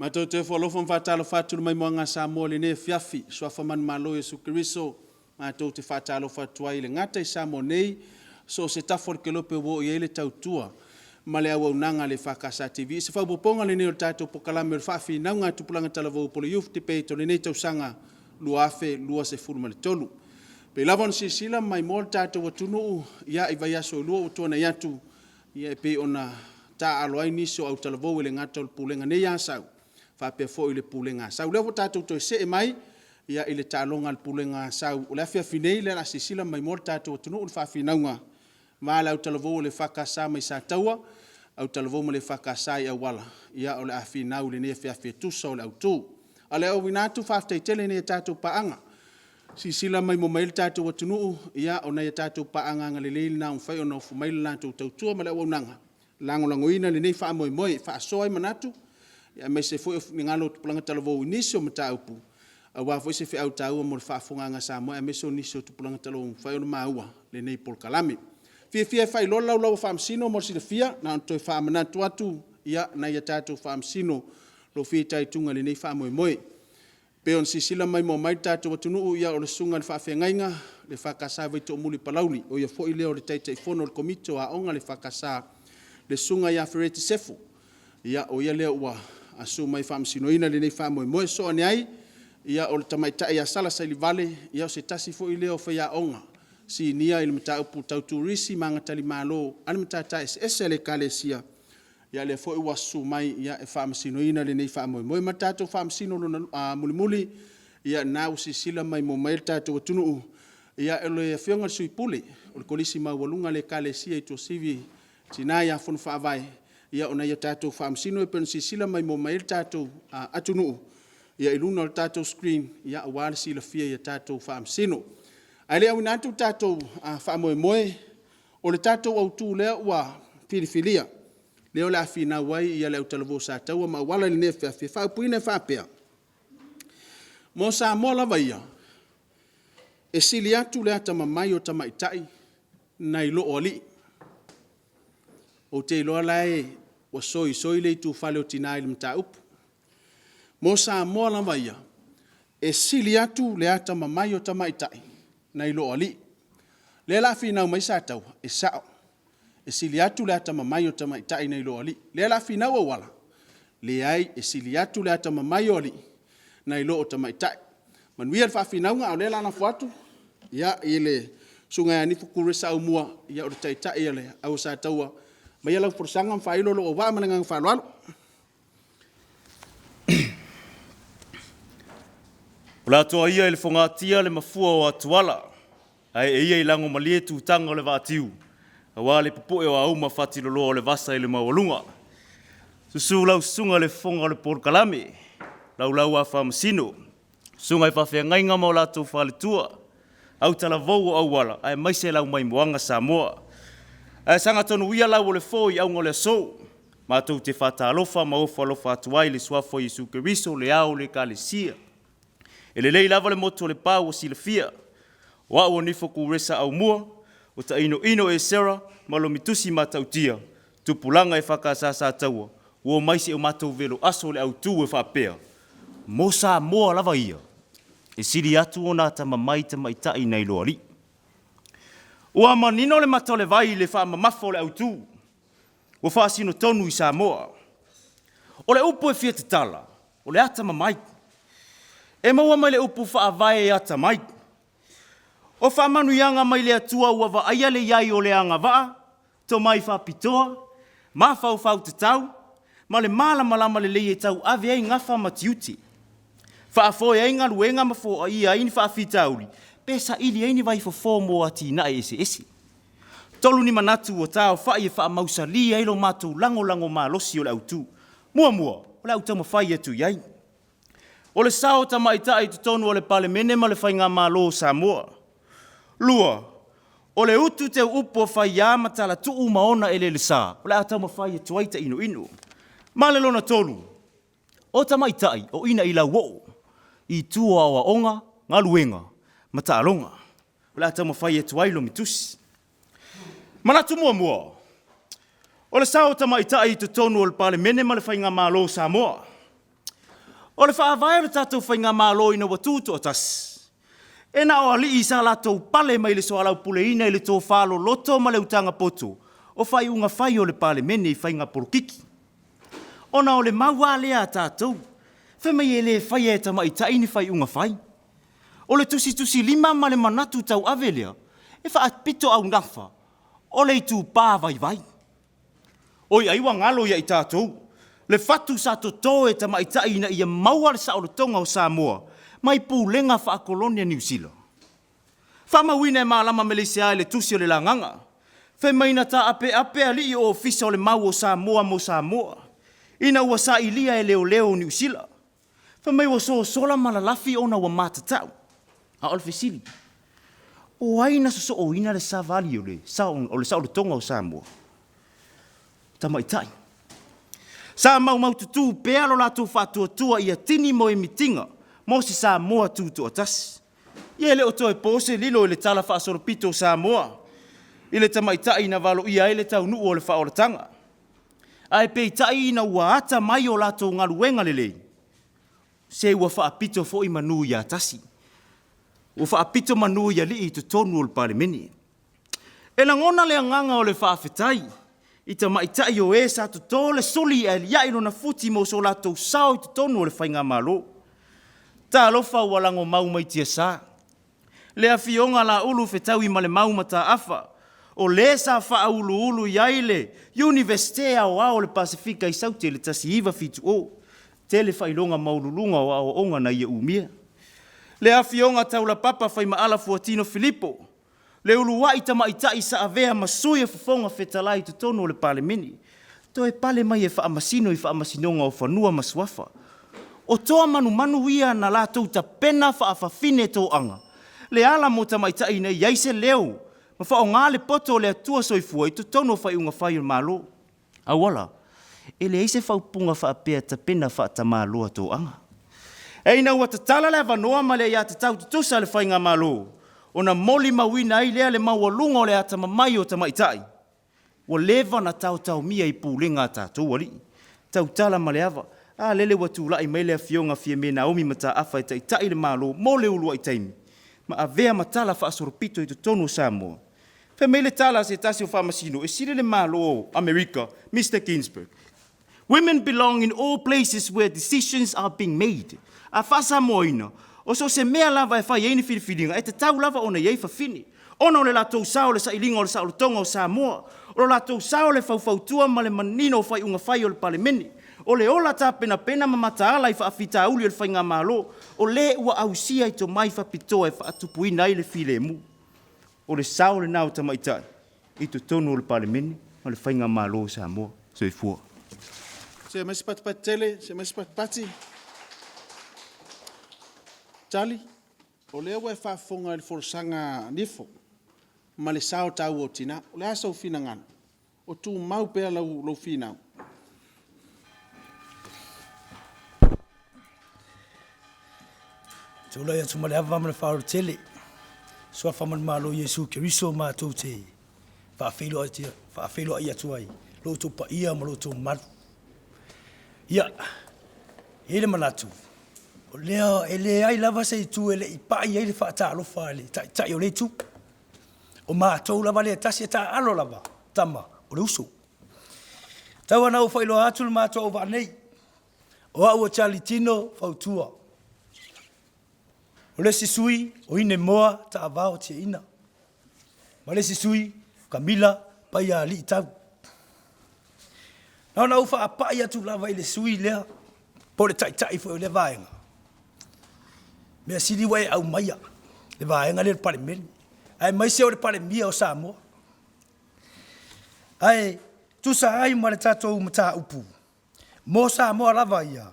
Matou te ofo alofa ma faatalofa atu i le maimoaga a Samoa i lenei afiafi, suafa manumalo o Iesu Keriso. Matou te faatalofa atu ai e le gata i Samoa nei, so o se tafa o le kelope ua oo i ai le tautua ma le auaunaga a le EFKS TV. O se faaopoopoga lenei o le tatou Polokalame o le Faafinauga a Tupulaga Talavou po o le Youth Debate o lenei tausaga 2023. E pei lava ona silasila ma maimoa le tatou atunuu i vaiaso e lua ua tuanai atu, e pei ona taaalo ai nisi o autalavou e le gata o le Pulega nei a Asau, faapea foi le Pulega a Asau. O lea ua tatou toe see mai i le taaloga a le Pulega a Asau. O le afiafi nei o le a silasila ma maimoa le tatou atunuu i le faafinauga va o le autalavou o le EFKS mai Sataua, autalavou ma le EFKS i Auala, o le a finau i lenei afiafi e tusa o le autu. Ae o le auina atu faafetai tele i nai a tatou paaga, silasila maimoa mai le tatou atunuu, o nai a tatou paaga agalelei na ua mafai ona ofo mai le latou tautua ma le auaunaga, e lagolagoina lenei faamoemoe e faasoa ai manatu aemaise foi o finagalo o tupulaga talavou i nisi o mataupu aua foi se feau taua mo le faafofogaaga a Samoa aemaise o nisi o tupulaga talavou ua mafai ona maua lenei polokalame. E fiafia e faailoa le Laulau a Faamasino mo le silafia, na ona toe faamanatu atu nai a tatou Faamasino o lo o fitaituga i lenei faamoemoe. E pei ona silasila maimoa mai le tatou atunuu, ia o le Susuga i le Faafeagaiga a le EFKS i Vaitoomuli i Palauli, o ia foi lea o le Taitaifono o le Komiti o Aoga a le EFKS, le Susuga ia Feleti Sefo, o ia lea ua susu mai e faamasinoina lenei faamoemoe. Sosoo ane ai o le Tamaitai ia Sala Sailivale, o se tasi foi lea o faiaoga sinia i le mataupu tau Turisi ma gafatamalo a le Matata Eseese a le Ekalesia, ia lea foi ua susu mai e faamasinoina lenei faamoemoe. Ma le tatou Faamasino mulimuli, ia lena ua silasila maimoa mai le tatou atunuu, o le Afioga i le Sui Pule o le Kolisi Maualuga a le Ekalesia i Tuasivi le Tina ia Fonofaavae, o nai a tatou Faamasino e pei ona silasila maimoa mai ai le tatou atunuu i luga o le tatou screen aua le silafia i a tatou Faamasino. Ae le i auina atu le tatou faamoemoe, o le tatou autu lea ua filifilia, lea o le a finau ai le autalavou Sataua ma Auala i lenei afiafi, e faaupuina e faapea; Mo Samoa lava ia, e sili atu le atamamai o tamaitai nai lo alii. Ou te iloa la ua soisoi le itufale o Tina i le mataupu. Mo Samoa lava ia, e sili atu le atamamai o tamaitai nai lo alii. O lea o le a finau mai Sataua, e sao, e sili atu le atamamai o tamaitai nai lo alii. O lea o le a finau Auala, leai e sili atu le atamamai o alii nai lo tamaitai. Manuia le faafinauga, a o lea o le a lafo atu i le Susuga ia Nifo Kuresa Aumua, o le Taitai o le Au a Sataua, maia lau folasaga ma faailo lou auvaa ma le agaga faaaloalo. O le a toa ia i le fogatia le mafua o atuala, ae ee ia i lagomalie tutaga o le vaatiu, aua le popoe o auma fatiloloa o le vasa i le maualuga. Susu lau susuga i le fofoga o le polokalame, laulau a faamasino, susuga i faafeagaiga ma o latou faletua, autalavou o auala aemaise lau maimoaga Samoa. Ae saga tonu ia lau o le fo i auga o le aso, matou te faatalofa ma ofo alofa atu ai i le suafa o Iesu Keriso, le Ao o le Ekalesia. E lelei lava le motu o Lepa ua silafia, o au o Nifo Kuresa Aumua, o Tainoino Esera ma Lomitusi Matautia, tupulaga EFKS Sataua, ua omai se i o matou velo aso le autu e faapea, mo Samoa lava ia, e sili atu ona atamamai tamaitai nai lo alii. Ua manino le mata o le vai i le faamamafa o le autu, ua faasino tonu i Samoa. O le upu e fia tatala, o le atamamai. E maua mai le upu faavae atamai. O faamanuiaga mai le Atua ua vaaia le i ai o le agavaa, tomai faapitoa, mafaufau tatau, ma le malamalama lelei e tauave ai gafa ma tiute, faafoe ai galuega ma foaia ai ni faafitauli, pe saili ai ni vaifofo mo atinae eseese. Tolu ni manatu ua taaofai e faamausali ai lo matou lagolago malosi o le autu. Muamua, o le a ou taumafai atu i ai. O le sao o tamaitai i totonu o le Palemene ma le Faigamalo o Samoa. 2, o le utu teu upu o Faiā ma Talatuu ma ona eleelesa o le a taumafai atu ai tainoino. Ma le lona 3, o tamaitai o ina i lauoo i tua o aoaoga, galuega ma taaloga o le a taumafai atu ai lomitusi. Manatu muamua, o le sao o tamaitai i totonu o le Palemene ma le Faigamalo o Samoa. O le faavae o le tatou Faigamalo ina ua tutoatasi, e na o alii sa latou pale mai le soalaupuleina i le tofa loloto ma le utaga poto o faaiuga fai o le Palemene i faiga polokiki. Ona o le mau lava lea a tatou, fai mai e le faia e tamaitai ni faaiuga fai. O le tusitusilima ma le manatu tauave lea e faapitoaugafa o le itupa vaivai. Oi ai ua galo ia i tatou le fatu sa toto e tamaitai ina ia maua le saolotoga o Samoa mai pulega faakolone a Niu Sila. Faamauina e Malama Meleisea i le tusi o le Lagaga, fai mai na taapeape alii o Ofisa o le Mau o Samoa mo Samoa ina ua sailia e leoleo o Niu Sila. Fai mai ua sosola ma lalafi ona ua matatau. A o le fesili, o ai na sosooina le savali o le saolotoga o Samoa? Tamaitai. Sa maumaututu pea lo latou faatuatua ia tini moemitiga mo se Samoa tutoatasi. Ia e le o toe po se lilo i le tala faasolopito o Samoa i le tamaitai na valoia ai le taunuu o le faaolataga. Ae peitai ina ua ata mai o latou galuega lelei, se ua faapito foi manu ia tasi. Ua faapito manu i alii i totonu o le Palemene. E lagona le agaga o le faafetai i tamaitai o e sa toto le suli ae liai lona futi mo so latou sao i totonu o le Faigamalo. Talofa ua lagomau mai tiasa le afioga a Laulu Fetauimalemau Mataafa, o le sa faauluulu i ai le Iunivesite Aoao o le Pasefika i Saute i le 1970. Tele faailoga maualuluga o aoaoga na ia umia. Le afioga Taulapapa Faimaala Fuatino Filipo, le uluai tamaitai sa avea ma sui o Fofoga Fetalai i totonu o le Palemene, toe pale mai e faamasino i Faamasinoga o Fanua ma Suafa. O toa manumanu ia na latou tapena faafafine toaga le ala mo tamaitai ina ia i ai se leo ma faaaoga le poto o le Atua Soifua i totonu o faaiuga fai o le Malo. Auala, e leai se faaupuga faapea tapena faatamaloa toaga. E ina ua tatala le avanoa ma le aiatatau tutusa a le Faigamalo, ona molimauina ai lea le maualuga o le atamamai o tamaitai ua leva ona taotaomia i pulega a tatou alii. Tautala ma le ava, a lele ua tulai mai le Afioga Fiame Naomi Mataafa e taitai le Malo mo le uluai taimi ma avea ma tala faasolopito i totonu o Samoa. Fai mai le tala a se tasi o Faamasino e sili le Malo o Amerika, Mister Ginsberg, Women belong in all places where decisions are being made. A faa-Samoaina, o so o se mea lava e fai ai ni filifiliga, e tatau lava ona i ai fafine. Ona o le latou sao i le sailiga o le saolotoga o Samoa, o lo latou sao i le faufautua ma le manino o faaiuga fai o le Palemene, o le ola tapenapena ma mataala i faafitauli o le Faigamalo, o le ua ausia i tomai faapitoa e faatupuina ai le filemu. O le sao lena o tamaitai i totonu o le Palemene ma le Faigamalo o Samoa. Soifua. Se mai se patipati tele, se mai se patipati. Tali, o lea ua e faafofoga i le folasaga a Nifo ma le sao taua o tina. O le a sou finagalo? O tumau pea lou finau? Tulai atu ma le ava ma le faaaloalo tele, suafa ma le Malo Iesu Keriso matou te faafeiloai atu ai lo outou paia ma lo outou mamalu. Ia, e i ai le manatu, o lea e leai lava se itu e le i pai ai le faatalofa a le Taitai o lea itu. O matou lava lea e tasi e taaalo lava, tama, o le uso. Tau ana ou faailoa atu le matou auvaa nei, o au o Charlie Tino Fautua. O le isi sui o Hinemoa Taavao Tiaina. Ma le isi sui o Kamila Paiaalii Tau. Na ona ou faapai atu lava i le sui lea, po o le taitai foi o lea vaega. Mea sili ua e aumaia le vaega lea i le Palemene, aemaise o le Palemia o Samoa. Ae tusa ai ma le tatou mataupu mo Samoa lava ia,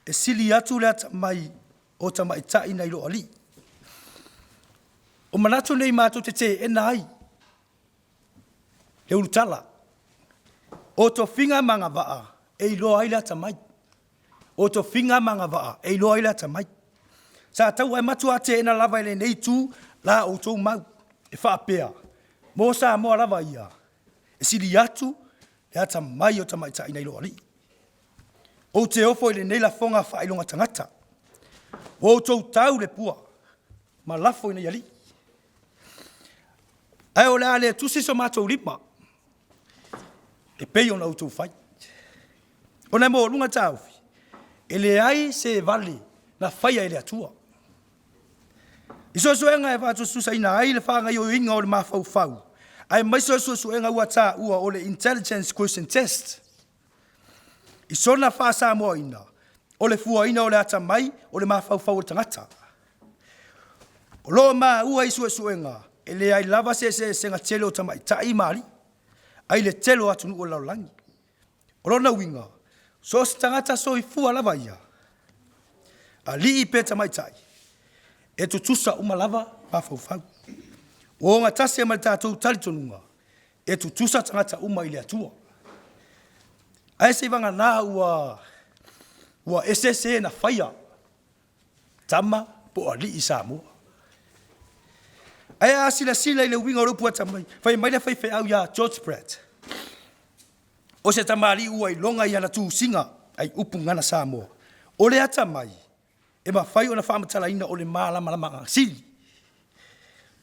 E sili atu le atamai o tamaitai nai lo alii. O manatu nei matou te teena ai le ulutala. O tofiga ma agavaa e iloa ai le atamai. O tofiga ma agavaa e iloa ai le atamai. Sa tau ae matua teena lava e lenei itu la outou mau e faapea, mo Samoa lava ia, e sili atu le atamai o tamaitai nai lo alii. Ou te ofo i lenei lafoga faailoga tagata. Ua outou tau le pua ma lafo i nai alii. Ae o le a le tusi so matou lima e pei ona outou fai. Ona e maualuga taofi, e leai se vale na faia e le Atua. I suesuega e faatusatusaina ai le faagaoioiga o le mafaufau, aemaise o suesuega ua taua o le Intelligence Quotient Test, i sona faa-Samoaina, o le fuaina o le atamai o le mafaufau o le tagata. O lo o maua i suesuega, e leai lava se eseesega tele o tamaitai ma alii, ai le tele o atunuu o le lalolagi. O lona uiga, so o se tagata soifua lava ia, alii pe tamaitai, e tutusa uma lava mafaufau. Ua ogatasi ai ma le tatou talitonuga, e tutusa tagata uma i le Atua. Ae seivagana ua ua eseese e na faia tama po o alii Samoa. Ae a silasila i le uiga o le upu atamai, fai mai le faifeau ia George Brett, o se tamalii ua iloga i ana tusiga ai upu gagana Samoa, o le atamai e mafai ona faamatalaina o le malamalamaaga sili.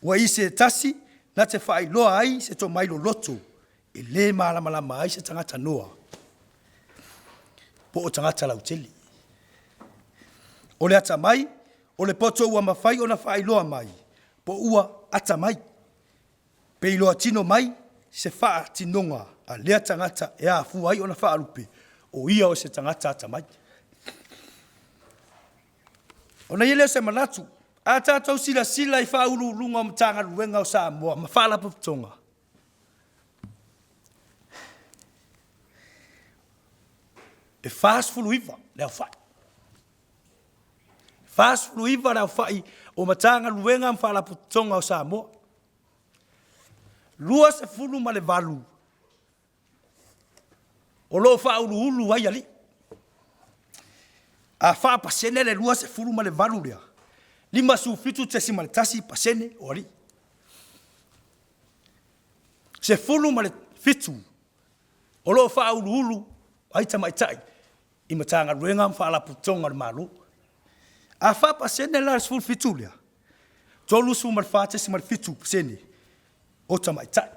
Ua i se tasi na te faailoa ai se tomai loloto e le malamalama ai se tagata noa po o tagata lautele. O le atamai, o le poto ua mafai ona faailoa mai po ua atamai, pe iloa tino mai se faatinoga a lea tagata e afua ai ona faalupe o ia o se tagata atamai. Ona i ai lea o se manatu, a tatou silasila i Faauluuluga o Matagaluega o Samoa ma Faalapotopotoga, e 49 le aofai. 49 le aofai o Matagaluega ma Faalapotopotoga o Samoa. 28 o lo o faauluulu ai alii. A faapasene le 28 lea, 57.1% o alii. 17 o lo o faauluulu ai tamaitai i Matagaluega ma Faalapotopotoga a le Malo. A faapasene la le 17 lea, 34.7% o tamaitai.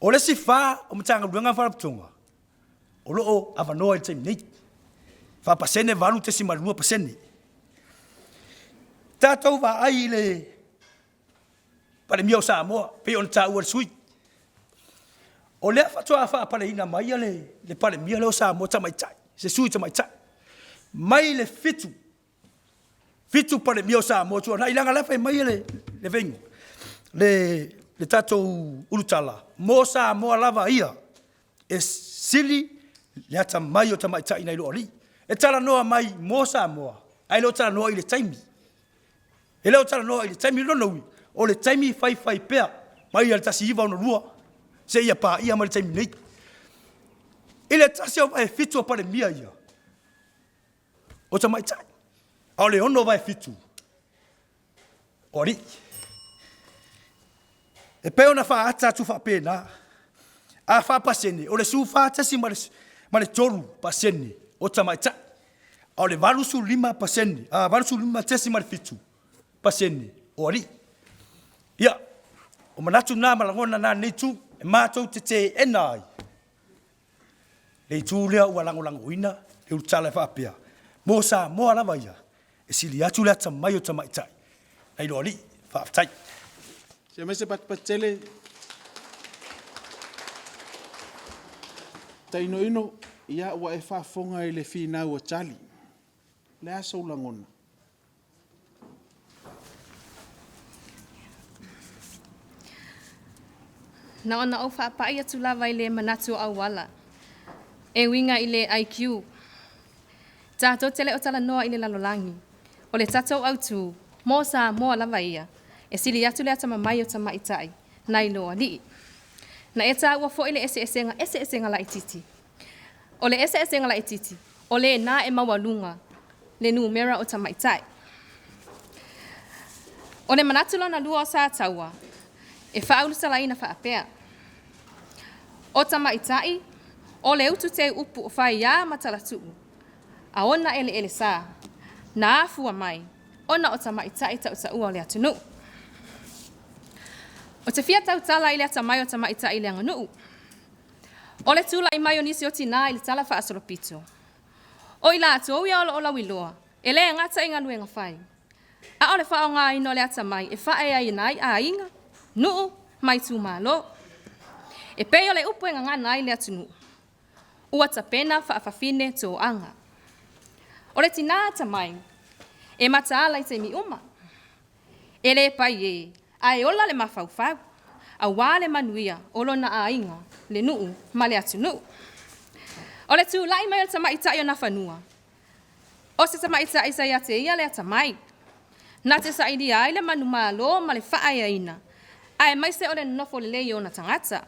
O le isi fa o Matagaluega ma Faalapotopotoga o lo o avanoa i le taimi nei, faapasene 8.2%. Tatou vaai i le Palemia o Samoa pei ona taua e le sui usufono. O lea faatoa faapaleina mai le Palemia lea o Samoa tamaitai, se sui tamaitai, mai le 7, 7 Palemia o Samoa tuanai, leaga la e fai mai le feiga, le tatou ulutala, mo Samoa lava ia, e sili le atamai o tamaitai nai lo alii. E talanoa mai mo Samoa, ae le o talanoa i le taimi. E le o talanoa i le taimi, lona uiga, o le taimi faifai pea mai le 1962 seia paia mai le taimi nei. I le tasi o vaefitu o Palemia ia, o tamaitai, a o le ono vaefitu o alii. E pei ona faaata atu faapena, a faapasene, o le 14.3% o tamaitai, a o le 85%, 85.7% o alii. Ia, o manatu na ma lagona na o lenei itu, e matou te teena ai le itu lea ua lagolagoina le ulutala e faapea, mo Samoa lava ia, e sili atu le atamai o tamaitai nai lo alii. Faafetai. Se mai se patipati tele. Tainoino, ia ua e faafofoga i le finau a Charlie. O le a sou lagona? Na ona ou faapai atu lava i le manatu o Auala e uiga i le IQ. Tatou te le o talanoa i le lalolagi, o le tatou autu, mo Samoa lava ia, e sili atu le atamamai o tamaitai nai lo alii. Na e taua foi le eseesega eseesega laitiiti. O le eseesega laitiiti, o lena e maualuga le numera o tamaitai. O le manatu lona lua o Sataua, e faaulutalaina faapea, O tamaitai, o le utu teu upu o faia ma talatuu, a ona eleelesa, na afua mai ona o tamaitai tautaua o le atunuu. Ou te fia tautala i le atamai o tamaitai i le aganuu. O le tulai mai o nisi o tinā i le talafaasolopito, o i latou ia o lo o lauiloa, e le gata i galuega fai, a o le faaaogaina o le atamai e faaeaina ai aiga, nuu ma itumalo. E pei o le upu e gagana ai le atunuu, ua tapena faafafine toaga. O le tina atamai, e mataala i taimi uma, e le paiē ae ola le mafaufau aua le manuia o lona aiga, le nuu ma le atunuu. O le tulai mai o le tamaitai o Nafanua, o se tamaitai sa ia te ia le atamai, na te sailia ai le manumalo ma le faaeaina, aemaise o le nonofo lelei o ona tagata.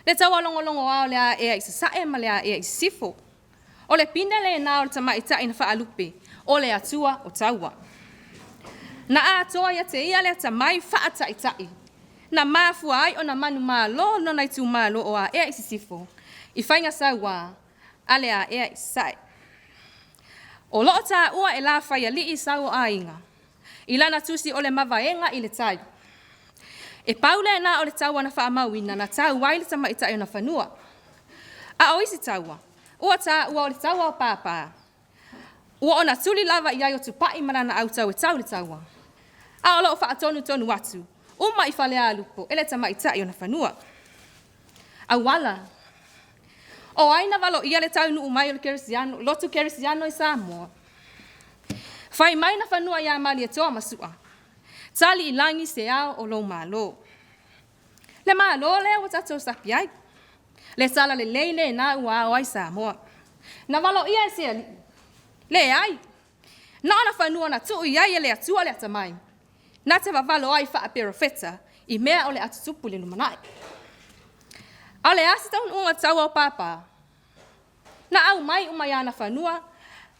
Le taualogologoa o le aea i sasae ma le aea i sisifo. O le pine lena o le tamaitai na faalupe, o le atua o taua. Na atoa ia te ia le atamai faataitai na mafua ai ona manumalo lona itumalo o Aea i Sisifo i faiga saua a le Aea i Sasae. O lo o taua e Lafaialii Sauoaiga i lana tusi o le Mavaega i le Tai, e pau lena o le taua na faamauina na tau ai le tamaitai o Nafanua. A o isi taua, ua taua o le taua o Papa, ua ona tuli lava i ai o Tupai ma lana autao e tau le taua, a o lo o faatonutonu atu uma i Falealupo e le tamaitai o Nafanua. Auala. O ai na valoia le taunuu mai o le kerisiano, lotu kerisiano i Samoa? Fai mai Nafanua ia Malietoa ma Sua, tali i lagi se ao o lou Malo. Le Malo lea ua tatou sapi ai, le talalelei lena ua ao ai Samoa. Na valoia e se alii? Leai, na o Nafanua na tuu i ai e le Atua le atamai, na te vavalo ai faaperofeta i mea o le a tutupu i le lumanai. A o le a se taunuuga taua o Papa? Na aumai uma ia Nafanua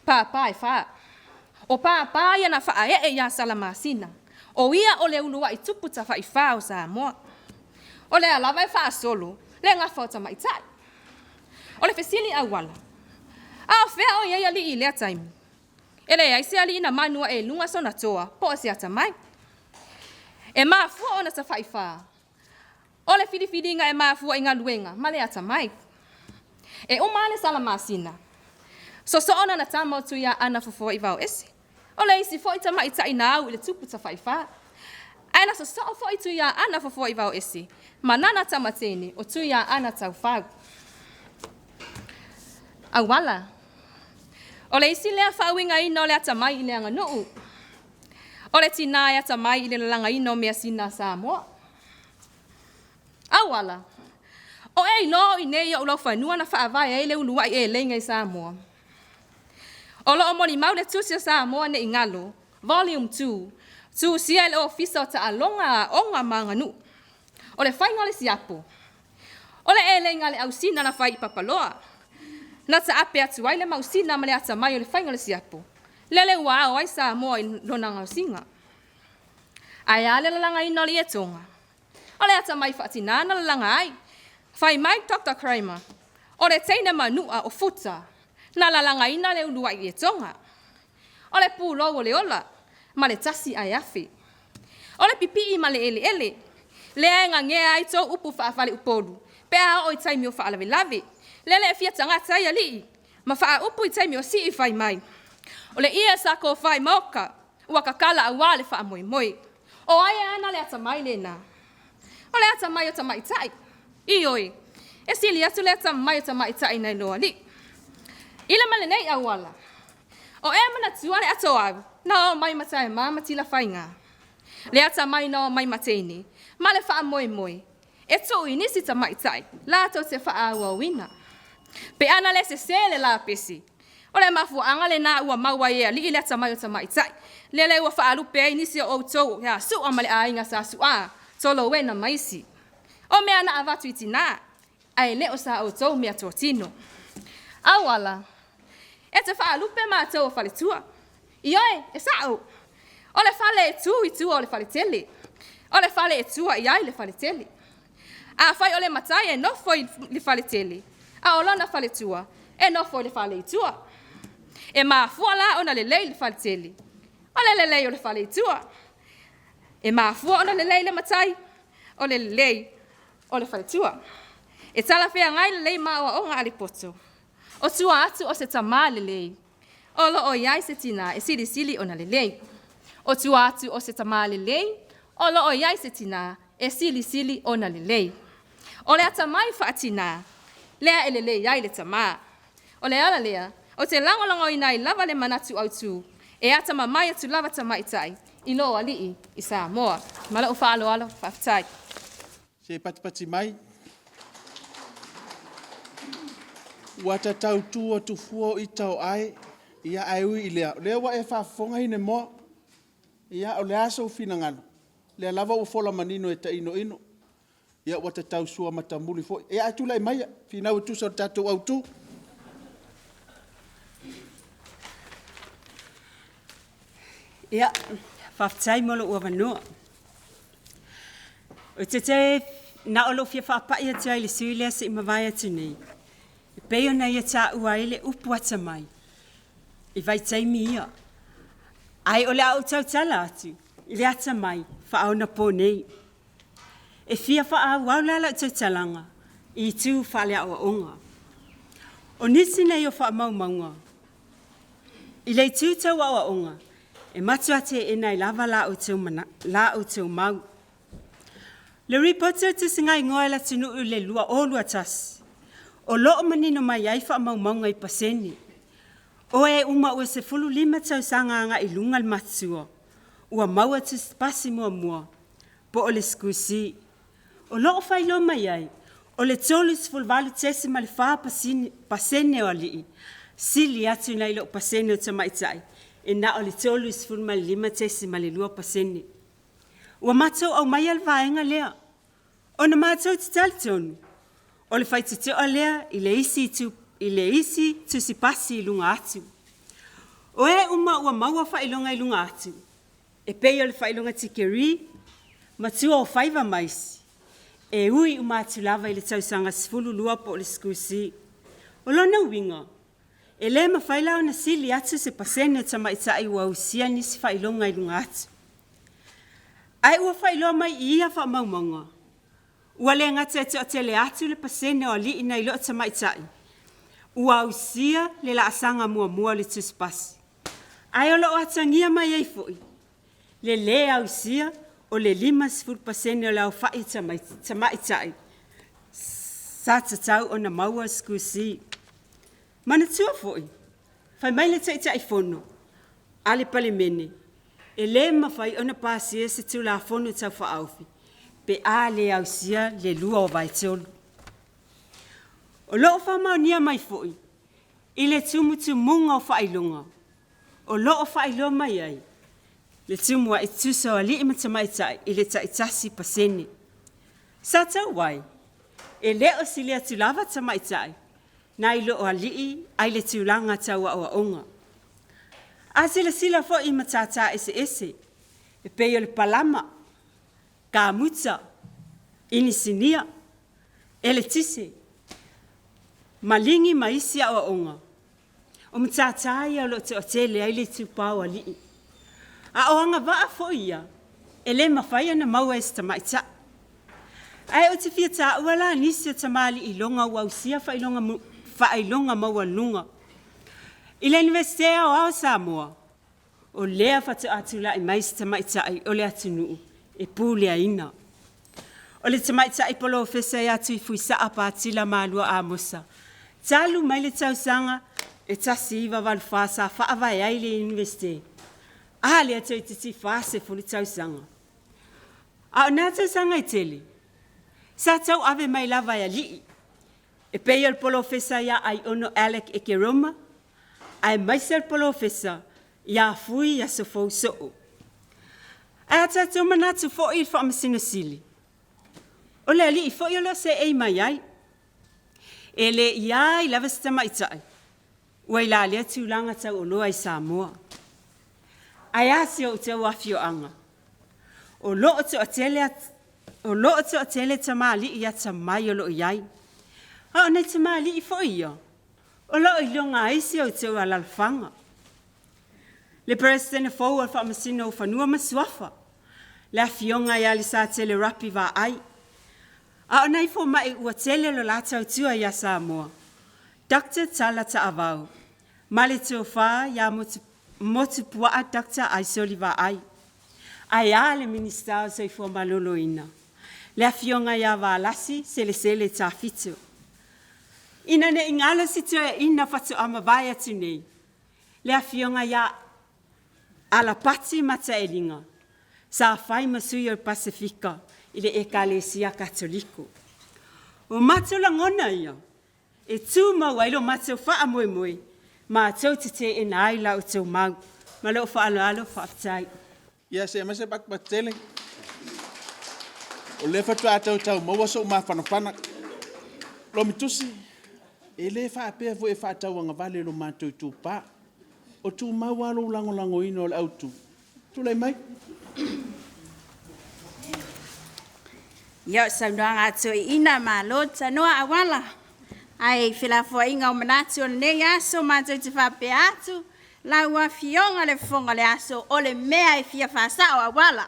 papa e fa. O papa ia na faaee ia Salamasina, o ia o le uluai tupu tafaifa o Samoa. O lea lava e faasolo le gafa o tamaitai. O le fesili auala, a o fea o i ai alii i lea taimi? E leai se alii na manu ae i luga sona toa po o se atamai. E mafua ona tafaifa, o le filifiliga e mafua i galuega ma le atamai. E uma lava le Salamasina, sosoo lana tama o Tuiaana Fofoaivaoese. O le isi foi tamaitai na au i le tupu tafaifa. Ae na sosoo foi Tuiaana Fofoaivaoese ma lana tama teine o Tuiaana Taufau. Auala. O le isi lea faauigaina o le atamai i le aganuu. O le tina e atamai i le lalagaina o measina a Samoa. Auala. O e iloa o i inei i ou laufanua na faavae ai le uluai eleiga i Samoa? O lo o molimau le tusi a Samoa Ne i Galo Volume 2, tusia e le Ofisa o Taaloga, Aoga ma Aganuu. O le faiga o le siapo, o le eleiga a le Ausina na fai i Papaloa, na taape atu ai le mausina ma le atamai o le faiga o le siapo, lele ua ao ai Samoa i lona gaosiga. Ae a le lalagaina o le ietoga? O le atamai faatina na lalaga ai. Fai mai Doctor Kramer, o le teine manua o Futa na lalagaina le uluai ietoga. O le pulou o le ola ma le tasi ae afe. O le pipii ma le eleele, lea e gagea ai tou upu faafaleupolu pe a oo i taimi o faalavelave. Lele e fia tagata ai alii ma faaupu i taimi o sii fai mai, o le ie sa tofa i maota ua tatala aua le faamoemoe. O ai e ana le atamai lena? O le atamai o tamaitai. Ioe, e sili atu le atamamai o tamaitai nai lo alii. I le ma lenei auala, o ea e manatua le atoau na oo mai ma Taema ma Tilafaiga? Le atamai na omai ma teine ma le faamoemoe e tuu i nisi tamaitai latou te faaauauina. Pe ana le sese le lapisi. O le mafuaaga lenā ua maua ai e alii le atamai o tamaitai, lele ua faalupe ai nisi o outou ia Su'a ma le aiga Sa Su'a, Tolowena ma isi. O mea na avatu i tinā, ae le o sa outou meatotino. Auala, e te faalupe matou o faletua. Ioe, e sa'o. O le fale e tu i tua o le faletele. O le fale e tua i ai le faletele. Afai o le matai e nofo i le faletele, a o lona faletua e nofo i le fale i tua. E mafua la ona lelei le faletele, o le lelei o le fale i tua. E mafua ona lelei le matai, o le lelei o le faletua. E talafeagai lelei ma aoaoga a le poto, o tua atu o se tamā lelei, o lo o i ai se tinā e silisili ona lelei. O tua atu o se tamā lelei, o lo o i ai se tinā e silisili ona lelei. O le atamai faa-tinā, lea e lelei ai le tamā. O le ala lea, ou te lagolagoina ai lava le manatu autu, e atamamai atu lava tamaitai i lo alii i Samoa. Ma lou faaaloalo, faafetai. Se i patipati mai. Ua ta tau tu atu fua o ita o ai, ia ae ui i lea, o lea ua e faafofoga Hinemoa, ia o le a sou finagalo? O lea lava ua fola manino e tainoino, ia ua ta tau suamatamuli foi. Ia ae tulai maia, finau e tusa o le tatou autu. Ia, faafetai mo lou avanoa. Ou te toe na o lou fia faapai atu lava i le sui usufono lea se i mavae atu nei, e pei ona ia taua ai le upu atamai i vaitaimi ia, ae o le a ou tautala atu i le atamai faaonaponei. E fia faaauau la lau tautalaga i itu faaleaoaoga. O nisi nei o faamaumauga i le itu tau aoaoga, e matua teena ai lava la outou mau. Le Lipoti o le Tusigaigoa o le Atunuu i le 2021, o lo o manino mai ai faamaumauga i pasene, o e uma ua 15 tausaga agai i luga le matutua, ua maua tusipasi muamua po o le School C. O lo o faailoa mai ai, o le 38.4% o alii, sili atu nai lo pasene o tamaitai e na o le 35.2%. Ua matou aumaia le vaega lea, ona matou te talitonu o le faitotoa lea i le isi tusipasi i luga atu. O e uma ua maua faailoga i luga atu, e pei o le faailoga tikeri, matua o faiva ma isi, e ui uma atu lava i le tausaga 12 po o le School C. O lona uiga, e le mafai la ona sili atu se pasene o tamaitai ua ausia nisi faailoga i luga atu. Ae ua faailoa mai i ia faamaumauga, ua le gata e toatele atu le pasene o alii nai lo tamaitai ua ausia le laasaga muamua o le Tusipasi, ae o lo o atagia mai ai foi le lē ausia o le 50% o le aofai o tamaitai sa tatau ona maua le School C. Manatua foi, fai mai le Taitaifono a le Palemene, e le mafai ona pasia se Tulafono Tau Faaofi pe a le ausia le 2/3. O lo o faamaonia mai foi i le tumutumuga o faailoga o lo o faailoa mai ai le tumuai tutusa o alii ma tamaitai i le tai 1%. Sa taua ai, e le o sili atu lava tamaitai nai lo alii i le tulaga tau aoaoga. A silasila foi i matata eseese e pei o le palama, kamuta, inisinia, eletise, maligi ma isi aoaoga, o matata ia o lo o toatele ai le itupa o alii. A o agavaa foi ia e le mafai ona maua e se tamaitai. Ae ou te fia taua la nisi o tamalii iloga ua ausia faailoga maualuluga. I le Iunivesite Aoao o Samoa, o lea faatoa tulai mai se tamaitai o le atunuu e puleaina. O le tamaitai polofesa ia Tuifuisaa Patila Malua Amosa, talu mai le tausaga e 1984 sa faavae ai le Iunivesite, a lea toeitiiti 40 tausaga. A o na tausaga e tele, sa tauave mai lava e alii, e pei o le polofesa ia Aiono Alec Ekeroma, Aemaise o le Polofesa ia Fui Asofou Soo. Ae a tatou manatu foi i le Faamasino Sili, o le alii foi o lo o seei mai ai. E le i ai lava se tamaitai ua i la lea tulaga taualoa i Samoa. Ae a si o outou afioaga? O lo o toatele tamalii atamai o lo o i ai, a o nai tamalii foi ia o lo o iloga ai si o outou alaalafaga. Le Peresetene fou o le Faamasino o Fanua ma Suafa, le Afioga ia Lesatele Rapi Vaai, a o nai fomai ua tele le la tautua ia Samoa, Dr. Tala Taavao, ma le Tofa ia Motupuaa Dr. Aisoli Vaai. Ae a le Minisita o le Soifua Maloloina, le Afioga ia Valasi Selesele Tafito. Ina ne i galo si toeaina faatoa mavae atu nei, le Afioga ia Alapati Mataeliga, sa fai ma sui o le Pasefika i le Ekalesia Katoliko. O matou lagona ia e tumau ai lo matou faamoemoe, matou te teena ai la outou mau. Ma lou faaaloalo faafetai. Ia, se i aumai se patupatu tele. O lea faatoa tautau maua sou mafanafana. Lomutusi, e le faapea foi e faatauagavale i lo matou itupa. O tumau lava lou lagolagoina o le autu. Tulai mai. Ia, o saunoaga a toeaiina, malo le tanoa auala. Ae i felafoaiga o manatu o lenei aso, matou te faapea atu, lau Afioga i le Fofoga o le Aso, o le mea e fia faasao auala.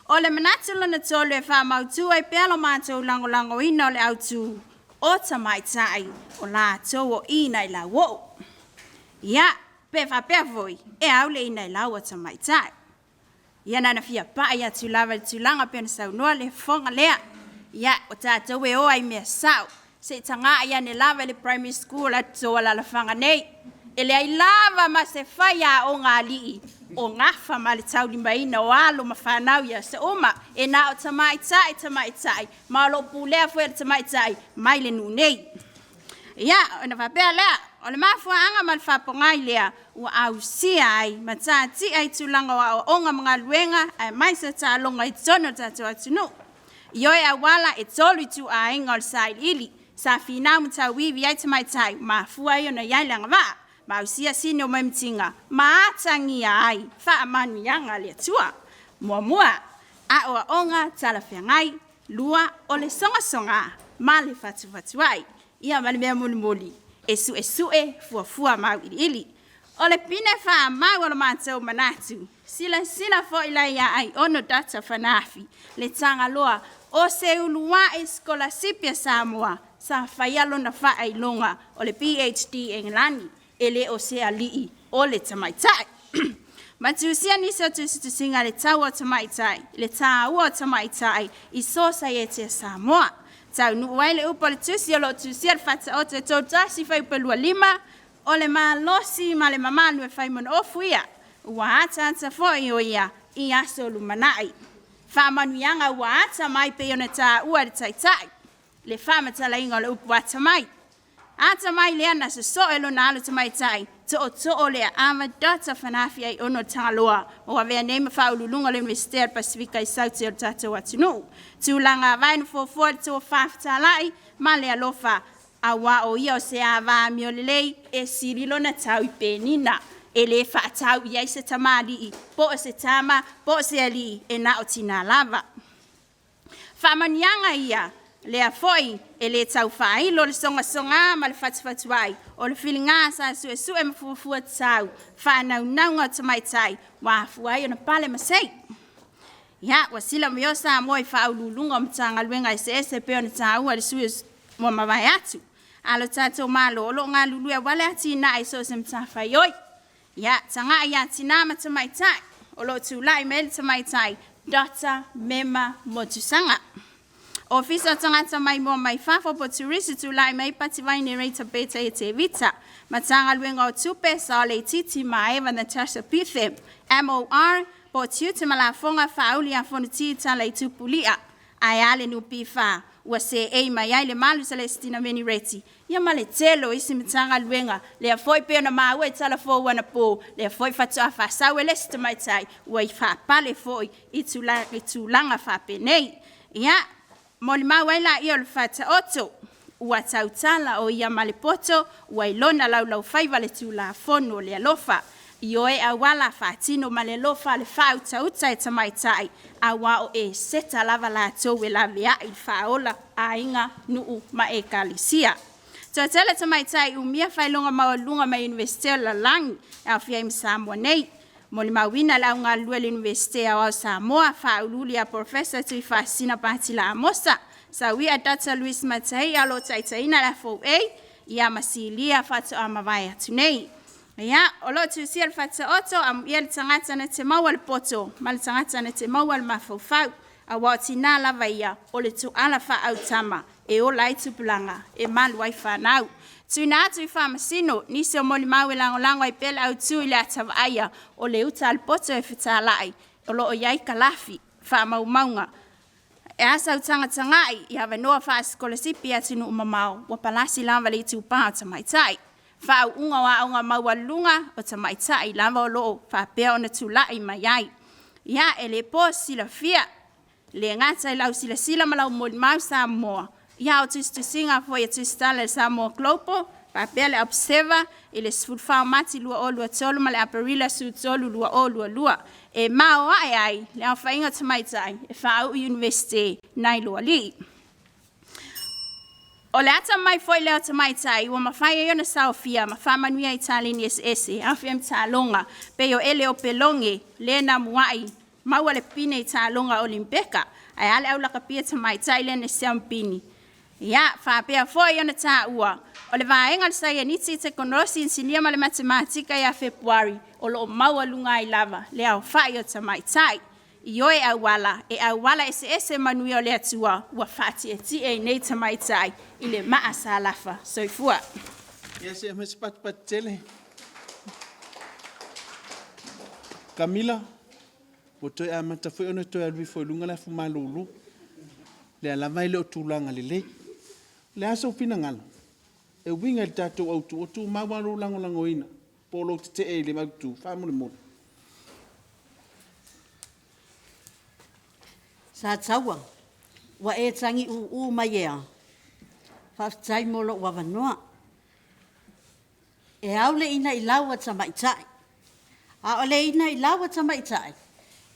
O le manatu lona tolu e faamautu ai pea lo matou lagolagoina o le autu, o tamaitai, o latou o inailau. Ia, pe faapea foi, e au le inailau a tamaitai. Ia na ona fia pai atu lava i le tulaga pei ona saunoa le fofoga lea. Ia, o tatou e o lava i mea sao. Se i tagai ane lava i le primary school a outou alaalafaga nei, e leai lava ma se faiaoga alii o gafa ma le taulimaina o alo ma fanau i aso uma. E na o tamaitai, tamaitai, ma o lo o pulea foi e le tamaitai mai le nuu nei. Ia, ona faapea lea, o le mafuaaga ma le faapogai lea ua ausia ai ma tatia ai tulaga o aoaoga ma galuega aemaise o taaloga i totonu o le tatou atunuu. Ioe auala e tolu ituaiga o le sailiili, sa finau ma tauivi ai tamaitai, mafua ai ona i ai le agavaa, ma ausia sini o maimatiga ma atagia ai faamanuiaga a le Atua. Muamua, aoaoga talafeagai. Lua, o le sogasoga ma le fatufatuai. Ia ma le mea mulimuli, e suesue fuafua auiliili. O le pine faamau o le matou manatu, silasila foi la ia Aiono Dr. Fanaafi le Tagaloa o se uluai sikolasipi a Samoa sa faia lona faailoga o le PhD i Engelani, e le o se alii, o le tamaitai. Ma tusia nisi o tusitusiga i le tau o tamaitai, le taua o tamaitai i sosaiete a Samoa. Taunuu ai le upu a le tusi o lo o tusia i le Faataoto e 31 fuaiupu e 25, o le malosi ma le mamalu e fai monoofo ia, ua ataata foi o ia i aso lumanai. Faamanuiaga ua ata mai pei ona taua e le Taitai, le faamatalaina o le upu atamai. Atamai lea na sosoo e lona alo tamaitai, tootoo o le aava Dr. Fanaafi Aiono Tagaloa, ua avea nei ma faauluuluga o le Iunivesite o le Pasefika i Saute o le tatou atunuu. Tulaga vae na fuafua i le tofa fetalai ma le alofa, aua o ia o se ava amio lelei e sili lona tau i penina. E le faatau i ai se tamalii, po o se tama, po o se alii, e na o tina lava. Faamanuiaga ia, lea foi e le tau faailo le sogasoga ma le fatufatuai, o le filiga sa suesue ma fuafua tatau, faanaunauga o tamaitai ua afua ai ona pale masei. Ia, ua silamio Samoa i Faauluuluga o Matagaluega eseese e pei ona taua e le sui usufono ua mavae atu. A o le tatou Malo, o lo o galulue aua le atinae i so o se matafaioi. Ia, tagai ia tina ma tamaitai, o lo o tulai mai ai le tamaitai Dr. Mema Motusaga. Ofisa o Tagata Maimoa mai Fafo po o Turisi, tulai mai Pati Vaine Rita Beta Tevita. Matagaluega o Tupe, Saoleititi Maeva Natasha Pife. MOR, po o Tiute ma Lafoga, Faauli Afonoti Tala i Tupulia. Ae a le NPF, ua seei mai ai le Malu Selesitina Meni Reti, ia ma le tele o isi Matagaluega, lea foi pei ona maua i tala fou anapo, lea foi faatoa faasau e le isi tamaitai ua i faapale foi i tulaga faapenei. Ia, molimau ai laia o le Faataoto, ua tautala o ia ma le poto, ua i lona laulaufaiva le Tulafono o le alofa. Ioe auala faatino ma le alofa le faautauta e tamaitai, aua o Eseta lava latou e laveai i le faaola aiga, nuu ma ekalesia. Toatele tamaitai umia faailoga maualuluga mai Iunivesite o le lalolagi e aofia ai ma Samoa nei. Molimauina le au galulue i le Iunivesite Aoao o Samoa, faauluulu ia Polofesa Tuifaasisina Patila Amosa, Sauia Dr. Louis Mataia o lo o taitaiina le F.O.A. ia ma Silia faatoa mavae atu nei. Ia, o lo o tusia i le Faataoto, amuia le tagata na te maua le poto ma le tagata na te maua le mafaufau, aua o tina lava ia o le tuala faaautama e ola ai tupulaga, e malu ai fanau. Tuuina atu i Faamasino nisi o molimau e lagolago ai pea le autu i le ata vaaia o le uta a le poto e fetalai, o lo o i ai kalafi, faamaumauga. E a sau tagatagai i avanoa faasikolasipi i atunuu mamao, ua palasi lava le itupa o tamaitai. Faauuga o aoga maualuluga, o tamaitai lava o lo o faapea ona tulai mai ai. Ia, e le po se silafia, e le gata i lau silasila ma lau molimau Samoa, a o tusitusiga foi e tusitala i le Samoa Global faapea le Observer i le 14 o Mati 2023 ma le Aperila 13, 2022, e maoae ai le aofaiga o tamaitai e faauu i Iunivesite nai lo alii. O le atamai foi lea o tamaitai ua mafai ai ona saofia ma faamanuia i taleni eseese e aofia ai ma taaloga, pei o ele Opeloge le na muai maua le pine i taaloga Olimipeka, ae a le au lakapi tamaitai lea na siamupini. Ia, faapea foi ona taua, o le vaega o le Saienisi, Tekonolosi, Inisinia ma le Matematika ia Fepuari, o lo o maualuga ai lava le aofai o tamaitai. Ioe auala, e auala eseese manuia o le Atua ua faatietie ai nei tamaitai i le maa sa lafa. Soifua. Ia se aumai se patupatu tele. Kamila, ua toe amata foi ona toe alu ifo i luga le afu malulu. Lea lava e le o tulaga lelei. O le a sou finagalo e uiga i le tatou autu, o tumau lava lou lagolagoina po o lou tetee i le autu? Faamolemole. Sataua, ua e tagi ū mai e a? Faafetai mo lou avanoa. E ao le inailau a tamaitai, a o le inailau a tamaitai,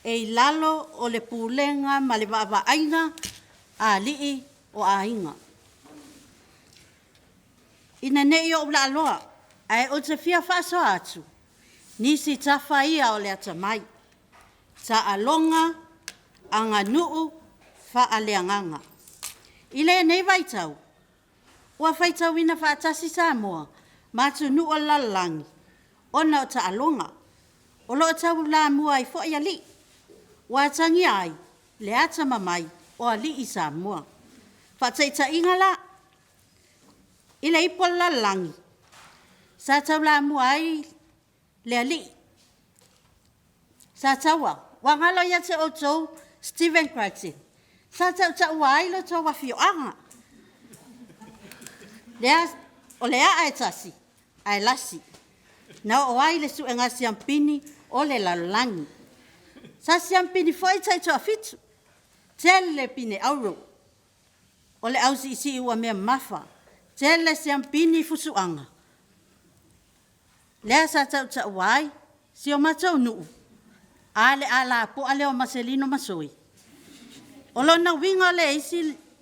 e i lalo o le pulega ma le vaavaaiga a alii o aiga. Ina ne i ou laaloa, ae ou te fia faasoa atu, nisi tafa ia o le atamai, taaloga, aganuu, faaleagaga. I lenei vaitau, ua faitauina faatasi Samoa ma atunuu o le lalolagi ona o taaloga. O lo o taulamua ai foi alii. Ua atagia ai le atamamai o alii Samoa. Faataitaiga la, i le ipu o le lalolagi, sa taulamua ai le alii, Sataua, ua galo ia te outou Steven Cratchit, sa tautaua ai lo outou afioaga. Lea, o le aa e tasi, ae lasi. Na oo ai le suega siampini o le lalolagi. Sa siampini foi taitoafitu, tele pine auro. O le au siisii ua mamafa, tele siampini fusuaga, lea sa tautaua ai si o matou nuu, a le lapoa lea o Maselino Masoe. O lona uiga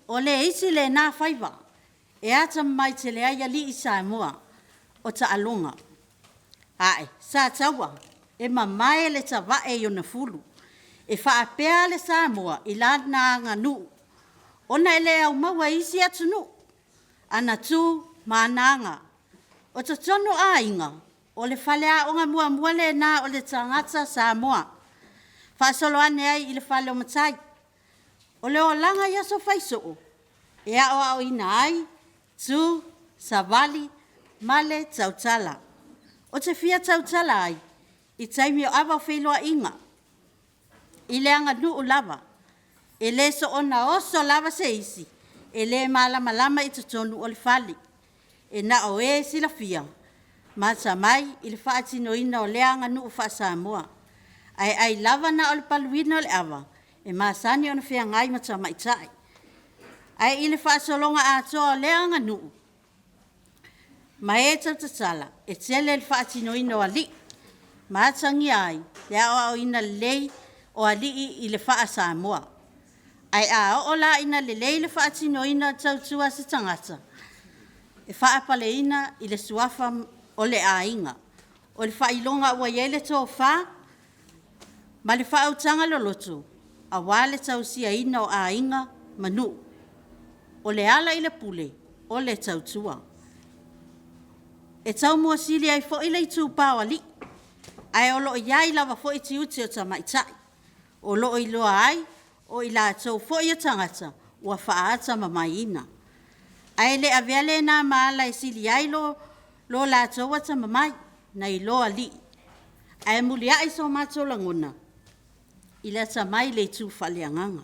o le isi lena faiva e atamamai tele ai alii Samoa, o taaloga. Ae, Sataua, e mamae le tavae i ona fulu, e faapea le Samoa i lana aganuu, ona e le aumaua i isi atunuu ana tu ma ana aga. O totonu o aiga, o le faleaoga muamua lena o le tagata Samoa, faasolo ane ai i le fale o matai. O le olaga i aso fai soo, e aoaoina ai tu, savali ma le tautala. Ou te fia tautala ai i taimi o ava o feiloaiga, i le aganuu lava, e le soona oso lava se isi. e le malamalama i totonu o le fale, e na o e silafia ma atamai i le faatinoina o lea aganuu faa-Samoa. Ae ai lava na o le paluina o le ava e masani ona feagai ma tamaitai. Ae i le faasologa atoa o lea aganuu ma e tautatala, e tele le faatinoina o alii ma atagia ai le aoaoina lelei o alii i le faa-Samoa. Ae a oo la ina lelei le faatinoina o tautua a se tagata, e faapaleina i le suafa o le aiga. O le faailoga ua i ai le tofa ma le faautaga loloto aua le tausiaina o aiga ma nuu. O le ala i le pule, o le tautua. E taumuasili ai foi le itupa o alii, ae o lo o i ai lava foi tiute o tamaitai, o lo o iloa ai o i latou foi o tagata ua faaatamamaiina. Ae le avea lena ma ala e sili ai lo latou atamamai nai lo alii. Ae muliai so matou lagona i le atamai i le itu faaleagaga.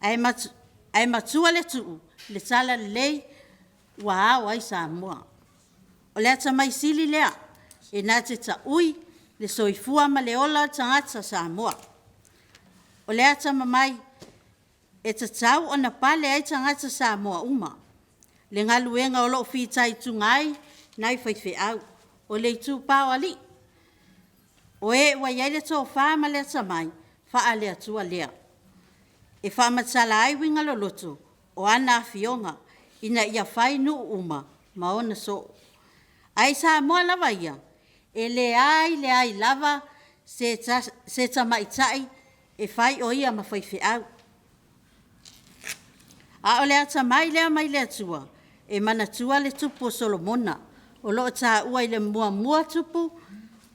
Ae matua le tuu i le talalelei ua ao ai Samoa. O le atamai sili lea e na te taui le soifua ma le ola o le tagata Samoa. O le atamamai e tatau ona pale ai tagata Samoa uma, le galuega o lo o fitaituga ai nai faifeau, o le itupa o alii, o e ua i ai le tofa ma le atamai faale-Atua lea, e faamatala ai uiga loloto o ana afioga, ina ia fai nuu uma ma ona soo. Ae i Samoa lava ia, e leai leai lava se tamaitai e fai o ia ma faifeau. A o le atamai lea mai le Atua, e manatua le tupu o Solomona, o lo o taua i le Muamua Tupu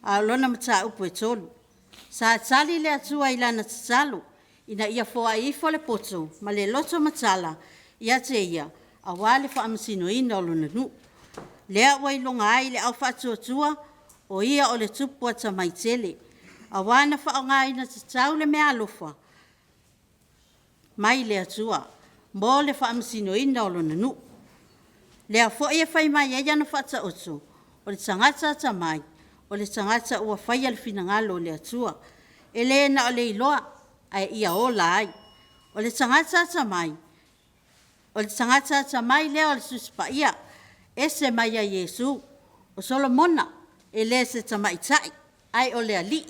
a o lona mataupu e 3. Sa tali le Atua i lana tatalo ina ia foai ifo le poto ma le loto matala ia te ia aua le faamasinoina o lona nuu. Lea ua iloga ai le au faatuatua, o ia o le tupu atamai tele, aua na faaaogaina tatau le meaalofa mai le Atua mo le faamasinoina o lona nuu. Lea foi e fai mai ai ana faataoto, o le tagata atamai, o le tagata ua faia le finagalo o le Atua. E le na o le iloa, ae ia ola ai. O le tagata atamai, o le tagata atamai lea o le Tusi Paia, ese mai ia Iesu. O Solomona, e le o se tamaitai, ae o le alii.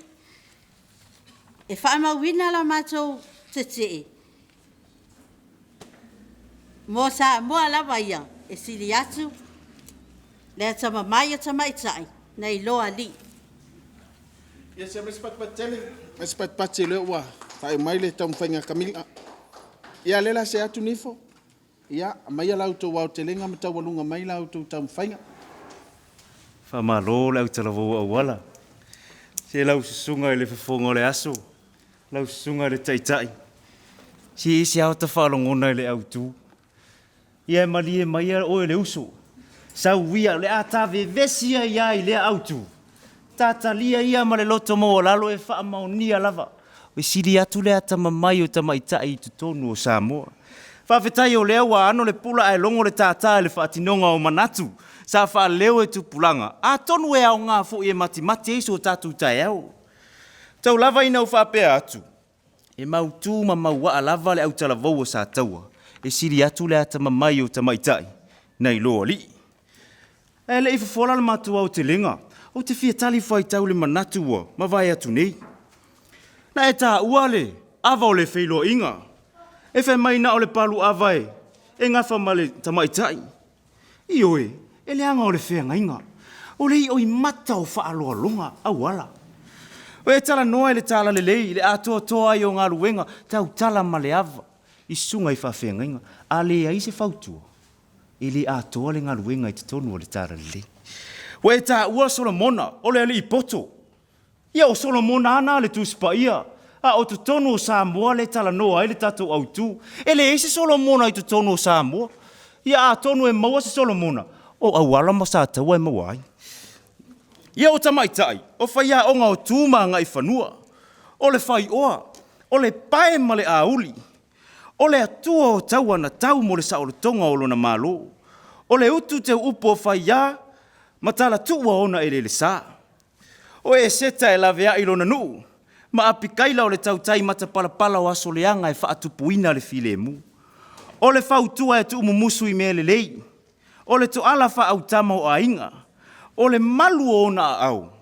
E faamauina la matou tetee mo Samoa lava ia, e sili atu le atamamai o tamaitai nai lo alii. Ia se aumai se patipati tele, aumai se patipati o lea ua faaiu mai le taumafaiga a Camilla. Ia o lea o le a see atu Nifo, ia aumaia la outou aotelega ma taualuga mai la outou taumafaiga. Faamalo le autalavou auala. Se lau susuga i le fofoga o le aso, lau susuga i le Taitai, se e ese lava ota faalogona i le autu. Ia e malie maia oe le uso, sau ia, o le a ta vevesi ai lava i lea autu, ta talia ia ma le loto maualalo e faamaonia lava, e sili atu le atamamai o tamaitai i totonu o Samoa. Faafetai o lea ua ano le pula ae logo le tātā i le faatinoga o manatu sa faaleo e tupulaga, atonu e aoga foi e matimati ai so tatou taeao. Tau lava ina ou faapea atu, e mautu ma mauaa lava le autalavou a Sataua, e sili atu le atamamai o tamaitai nai lo alii. Ae le i fofola le matou aotelega, ou te fia talifuaitau i le manatu ua mavae atu nei. Na e taua le ava o le feiloaiga, e fai mai na o le palu ava e gafa ma le tamaitai. Ioe, e leaga o le feagaiga, o le ioimata o faaaloaloga auala. O e talanoa i le talalelei, i le atoatoa ai o galuega, tautala ma le ava i susuga i faafeagaiga. A leai se fautua, e le atoa le galuega i totonu o le talalelei. Ua e taua Solomona, o le alii poto. Ia o Solomona lava na le Tusi Paia, a o totonu o Samoa lea e talanoa ai le tatou autu. E leai se Solomona i totonu o Samoa. Ia atonu e maua se Solomona, o Auala ma Sataua e maua ai. Ia o tamaitai, o faiaoga o tu ma agaifanua, o le faioa, o le pae ma le auli. O le Atua o taua na tau mo le saolotoga o lona Malo. O le utu teu upu o Faiā ma Talatuua ona eleelesa. O Eseta e laveai lona nuu, ma Apikaila o le tautai matapalapala o aso leaga e faatupuina le filemu. O le fautua e tuumumusu i mea lelei. O le toala faaautama o aiga. O le malu o ona aao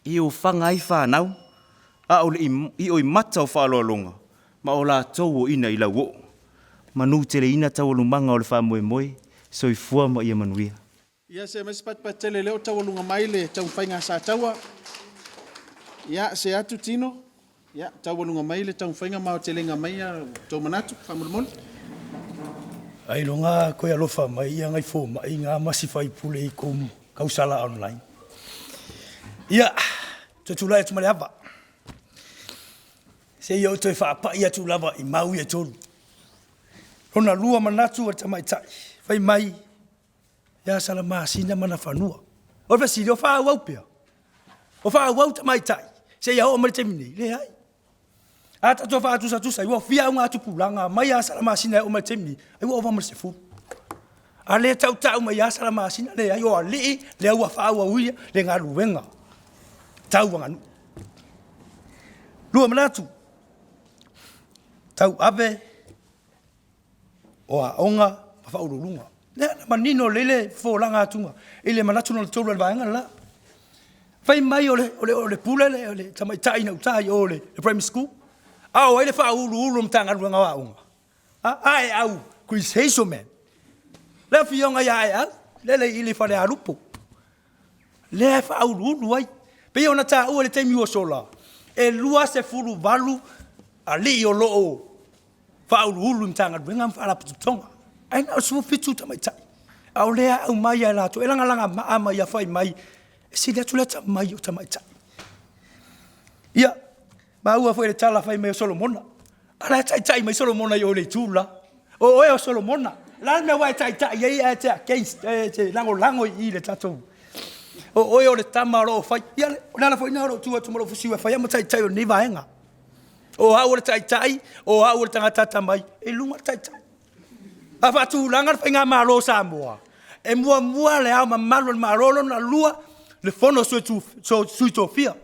e ofaga ai fanau, a o le ioimata o faaaloaloga ma o latou oina i lauoo. Manuteleina taualumaga o le faamoemoe. Soifua ma ia manuia. Ia se aumai se patipati tele lea o taualuga mai le taumafaiga a Sataua. Ia se atu Tino, ia taualuga mai le taumafaiga ma aotelega mai ia tou manatu faamolemole. Ailoga koe alofa mai ia ngai fomai nga ma si faipule i kou kausala online. Ia, toe tulai atu ma le ava. Se i ou toe faapai atu lava i mau ia e tolu. Lona lua manatu o le tamaitai, fai mai ia Salamasina ma Nafanua. O le fesili, o faaauau pea? O faaauau tamaitai seia oo mai le taimi nei? Leai. A tatou faatusatusa ai, ua fia augatupulaga mai ia Salamasina e oo mai le taimi nei, ai ua ova ma le 10. A le tautau mai ia Salamasina, leai, o alii lea ua faaauauia le galuega tau aganuu. Lua manatu, tauave o aoga ma faauluuluga. Lea na manino lelei le folaga atuga i le manatu lona tolu o le vaega le la. Fai mai o le pule le, le tamaitai i gauta i o le primary school, a o ai le faauluulu o le Matagaluega o Aoga? A, Aeau Chris Hazelman. Le afioga ia Aeau, lele i le Falealupo. Lea e faauluulu ai. Pei ona taua i le taimi ua sola, e 28 alii o lo o faauluulu i Matagaluega ma Faalapotopotoga, ae na o le 17 tamaitai. A o lea e aumai lava e latou, e lagalaga mai lava fai mai, e sili atu le atamai o tamaitai. Ia, maua foi le tala fai mai o Solomona, a la e taitai mai Solomona i o i le itu le la. O oe o Solomona, o le a le mea ua e taitai ai ae te against, e te lagolago i i le tatou... O oe o le tama o lo o fai. Ia, o le ala foi lena o lou tu atu ma lou fusiu e fai au ma taitai o lenei vaega. O au o le taitai, o au o le tagata atamai, e i luga le taitai. A faatulaga le faigamalo o Samoa, e muamua le Ao Mamalu o le Malo, lona lua le Fono a Sui Tofia.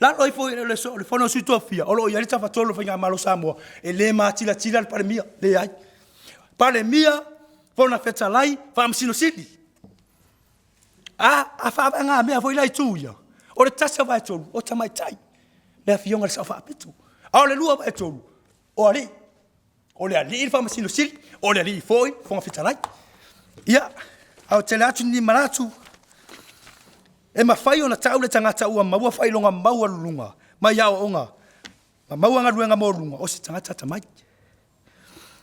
Lalo ifo o le Fono a Sui Tofia, o lo o i ai le Tafatolu o le Faigamalo o Samoa, e le matilatila le Palemia, leai. Palemia, Fofoga Fetalai, Faamasino Sili. A faavaegamea foi la itu ia, o le tasi vaetolu o tamaitai, le afioga i le Sao Faapito, a o le lua vaetolu o alii. O le alii le Faamasino Sili, o le alii foi le Fofoga Fetalai. Ia, aotele atu ni manatu, e mafai ona tau le tagata ua maua faailoga maualuluga mai aoaoga ma maua galuega maualuluga o se tagata atamai.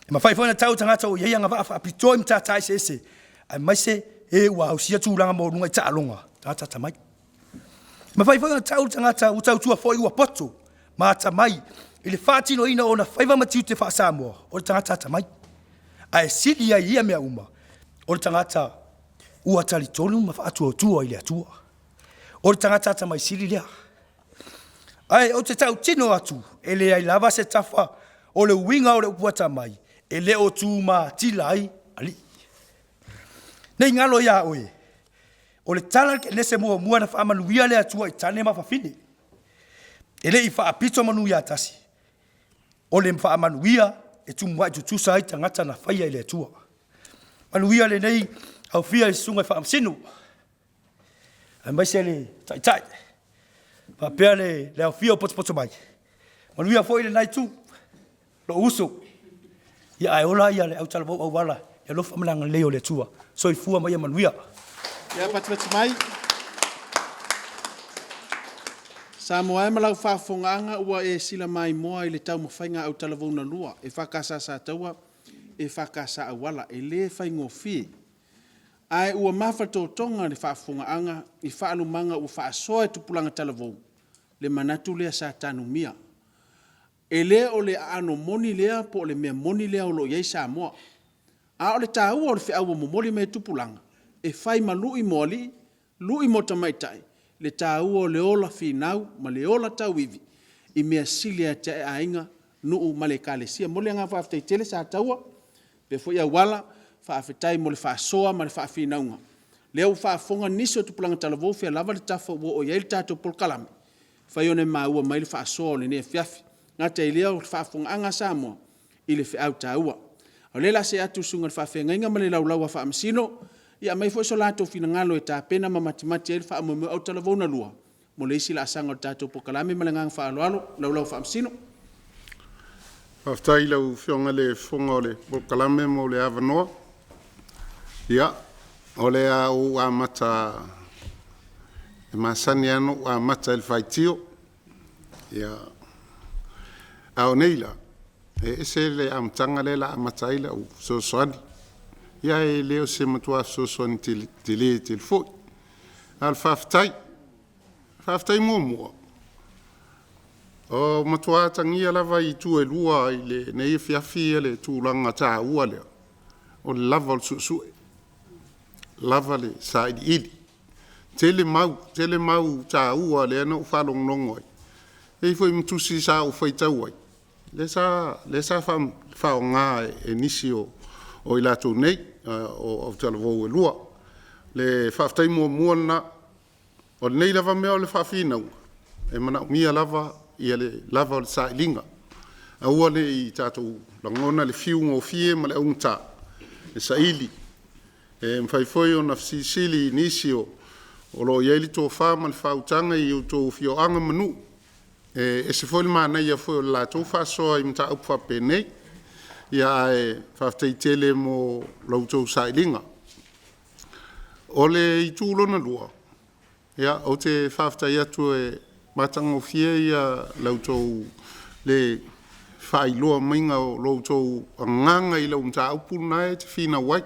E mafai foi ona tau tagata ua i ai agavaa faapitoa i matata eseese, aemaise e ua ausia tulaga maualuluga i taaloga, tagata atamai. E mafai foi ona tau le tagata ua tautua foi ua poto ma atamai i le faatinoina o ona faiva ma tiute faa-Samoa, o le tagata atamai. Ae sili ai ia mea uma, o le tagata ua talitonu ma faatuatua i le Atua. O le tagata atamai sili lea. Ae ou te tautino atu, e leai lava se tafa o le uiga o le upu atamai e le o tumatila ai alii. Ne i galo iā oe, o le tala a le Kenese muamua na faamanuia le Atua i tane ma fafine. E le i faapito manu ia tasi, o le faamanuia e tumuai tutusa ai tagata na faia e le Atua. Manuia lenei aufia i susuga i faamasino, aemaise le taitai, faapea le aofia o potopoto mai. Manuia foi lena itu, lou uso, ia ae ola ia le autalavou auala i alofa ma le agalelei o le Atua. Soifua ma ia manuia. Ia patipati mai. Samoa e ma lau faafofogaaga ua e silamaimoa i le taumafaiga a Autalavou na lua e FKS Sataua e FKS Auala. E le faigofie. Ae ua mafatotoga le faafofogaaga i faalumaga ua faasoa e tupulaga talavou le manatu lea sa tanumia. E le o le aano moni lea po o le mea moni lea o lo o i ai Samoa. A o le taua o le feau ua momoli mai e tupulaga, e fai ma lui mo alii, lui mo tamaitai, le taua o le ola finau ma le ola tauivi i mea sili e atiae aiga nuu ma le Ekalesia. Momoli le agaga faafetai tele Sataua, faapea foi Auala, faafetai mo le faasoa ma le faafinauga. Lea ua faafofoga nisi o tupulaga talavou o fea lava le tafa ua oo i ai le tatou polokalame, mafai ona e maua mai le faasoa o lenei afiafi. E le gata i lea o le faafofogaaga a Samoa i le feau taua. A o lea o le a see atu i le susuga i le faafeagaiga ma le laulau a Faamasino, ia aumai foi so latou finagalo e tapena ma matimati ai le faamoemoe autalavou 2 mo le isi laasaga o le tatou polokalame ma le agaga faaaloalo. Laulau a Faamasino. Faafetai i lau Afioga i le Fofoga o le Polokalame mo le avanoa. Ia, o le a ou amata e masani lava ona ou amata i le faitio. A o nei la e ese le amataga lea o le a amata ai lau fesoasoani. Ia e le o se matua fesoasoani tele tele foi, a o le faafetai. Faafetai muamua, ua matua atagia lava i itu e lua i lenei afiafi le tulaga taua lea o le lava o le suesue, lava le sailiili. Tele mau, tele mau taua lea na ou faalogologo ai, e i ai foi ma tusi sa ou faitau ai lea sa faaaoga e nisi o i latou nei o autalavou e lua. Le faafetai muamua lena. O lenei lava mea o le faafinauga e manaomia lava le lava o le sailiga. Aua ne i tatou lagona le fiu gofie ma le augata e saili. E mafai foi ona fesilisili i nisi o lo o i ai le tofa ma le faautaga i outou afioaga ma nuu. E ese foi le manaia foi o le latou faasoa i mataupu faapenei. Ae faafetai tele mo la outou sailiga. O le itu lona lua, ou te faafetai atu e matagofie la outou faailoa maiga o lo outou agaga i lau mataupu lena e te finau ai.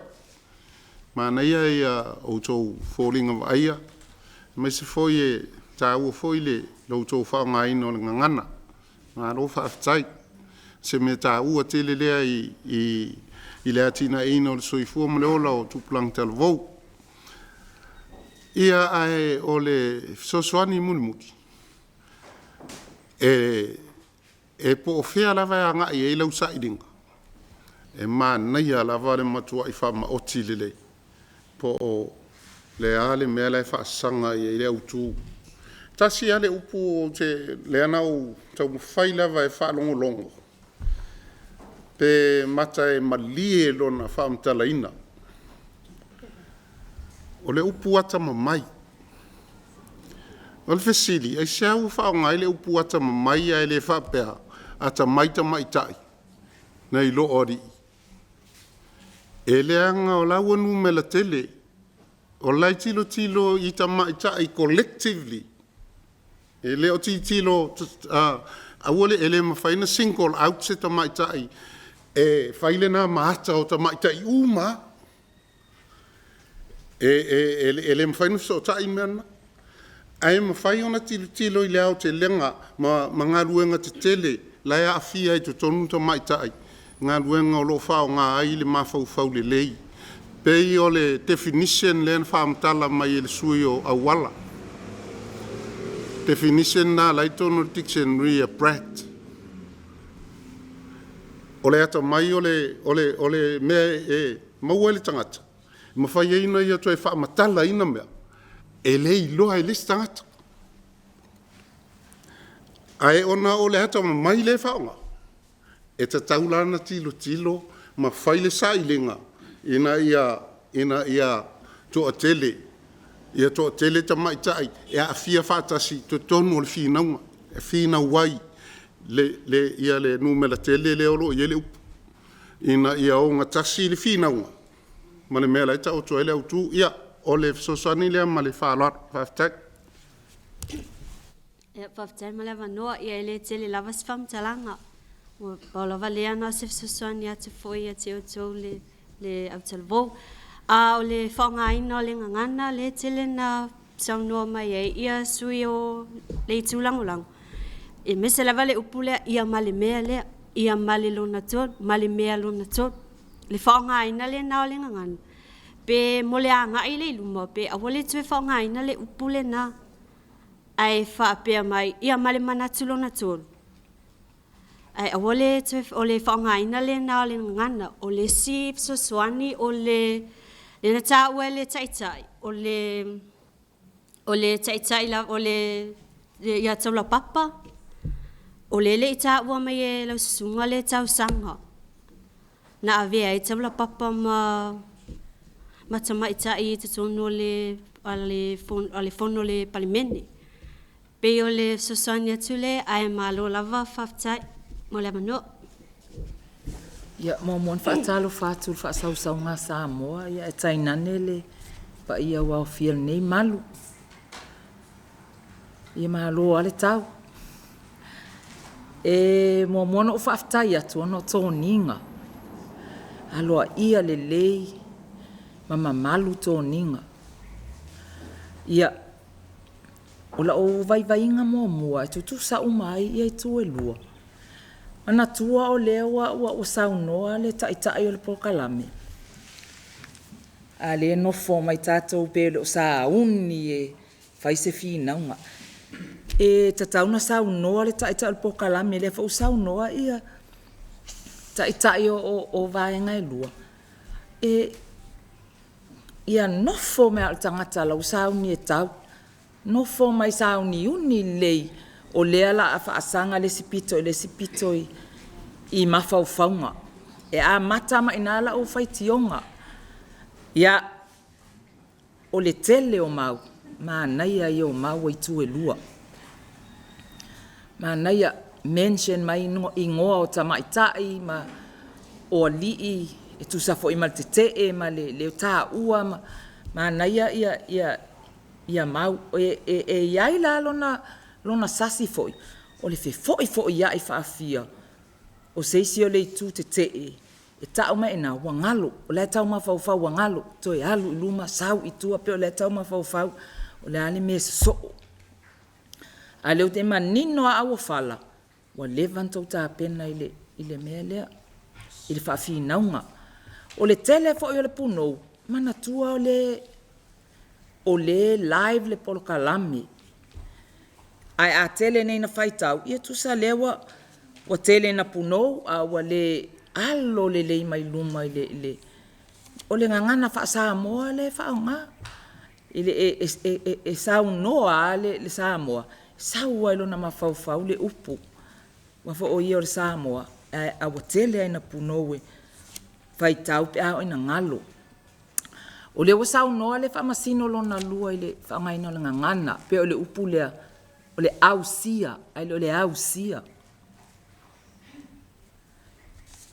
Manaia outou foliga vaaia aemaise foi e taua foi lo outou faaaogaina o le gagana. Malo faafetai. O se mea taua tele lea i le atinaeina o le soifua ma le ola o tupulaga talavou. Ia ae o le fesoasoani mulimuli, e po o fea lava e agai i ai lau sailiga, e manaia lava le matuai faamaoti lelei po o le a le mea la e faasaga i ai le autu. E tasi lava le upu lea na ou taumafai lava e faalogologo pe mata e malie lona faamatalaina. O le upu atamamai. O le fesili, aisea ua faaaoga ai le upu atamamai ae le faapea atamai tamaitai nai lo alii? E leaga o la ua numera tele, o la e tilotilo i tamaitai collectively. E le o tilotilo, aua le, e le mafai ona single out se tamaitai e fai lena ma ata o tamaitai uma lava. E le mafai ona fesootai mea na, ae mafai ona tilotilo i le aotelega ma galuega tetele la e aafia i totonu tamaitai, galuega o lo o faaaoga ai le mafaufau lelei. E pei o le definition lea na faamatala mai e le sui usufono o Auala, definition lena la e i totonu o le dictionary a Pratt. O le atamai o le mea e maua e le tagata e mafai ai ona ia toe faamatalaina mea e le iloa e le isi tagata. Ae ona o le atamamai lea e faaaoga, e tatau la ona tilotilo ma fai le sailiga ina ia toatele, ia toatele tamaitai e aafia faatasi i totonu o le finauga, e finau ai le numera tele lea o lo o i ai le upu, ina ia ogatasi le finauga ma le mea o la e taoto ai le autu. Ia, o le fesoasoani lea ma le faaaloalo. Faafetai. Ia, faafetai mo le avanoa. Ia, e le tele lava se faamatalaga. Ua pau lava lea na o se fesoasoani atu foi ia te outou le autalavou. A o le faaaogaina o le gagana lea e tele na saunoa mai ai ia sui o le itu lagolago, aemaise lava le upu lea, ia ma le mea lea, ia ma le lona tolu, ma le mea lona tolu. Le faaaogaina lena o le gagana, pe mo le agai lea i luma, pe aua le toe faaaogaina le upu lena, ae faapea mai, ia ma le manatu lona tolu. Ae aua le toe, o le faaaogaina lena o le gagana. O le isi fesoasoani o le, lea na taua e le Taitai, o le, o le Taitai lava, o le, ia Taulapapa, o lea e le i taua mai e lau susuga le talosaga na avea ai Taulapapa ma tamaitai i totonu o le Fono a le Palemene. E pei o le fesoasoani atu lea, ae malo lava faafetai mo le avanoa. Ia, muamua ona faatalofa atu i le faasausauga a Samoa, ae tainane le paia ua aofia i lenei malu. Ia malo lava le tau. E muamua ona ou faafetai atu ona o toniga aloaia lelei ma mamalu toniga. Ia, o lau vaivaiga muamua, e tutusa uma ai itu e lua, manatua o lea ua saunoa le Taitai o le polokalame, a o lea e nofo mai tatou pe le o sauni e fai se finauga. E tatau ona saunoa le Taitai o le polokalame, lea foi ua saunoa Taitai o vaega e lua, ia nofo mai lava o le tagata o la e ua sauni e tau. Nofo mai sauniuni lelei, o lea o le a faasaga le isi pito i le isi pito i mafaufauga. E amata mai i ina lau faitioga. Ia, o le tele o mau, manaia ia o mau a itu e lua. Manaia, mention mai igoa o tamaitai ma o alii e tusa foi ma le tetee ma le taua ma manaia ia mau. E i ai la lona sasi foi, o le fefoifoiai faafia o se isi o le itu tetee, e tau mai i ina ua galo, o la e tau mafaufau ua galo, toe alu i luma sau i tua pei o la e tau mafaufau o le a le mea e sosoo. A o lea ou te manino lava auofala, ua leva ona outou tapena i le mea lea, i le faafinauga. O le tele foi o le punou, manatua o lea e live le polokalame. Ae a tele nei ina faitau, ia tusa o lea ua tele ina punou ae ua le alo lelei mai luma i le… O le gagana faa-Samoa lea e faaaoga. E saunoa lava le Samoa, e sau lava i lona mafaufau le upu, aua foi o ia o le Samoa, ae ua tele lava ina punou e faitau pe a oo ina galo. O lea ua saunoa le Faamasino lona lua i le faaaogaina o le gagana, pei o le upu lea, o le ausia ae le o le ausia.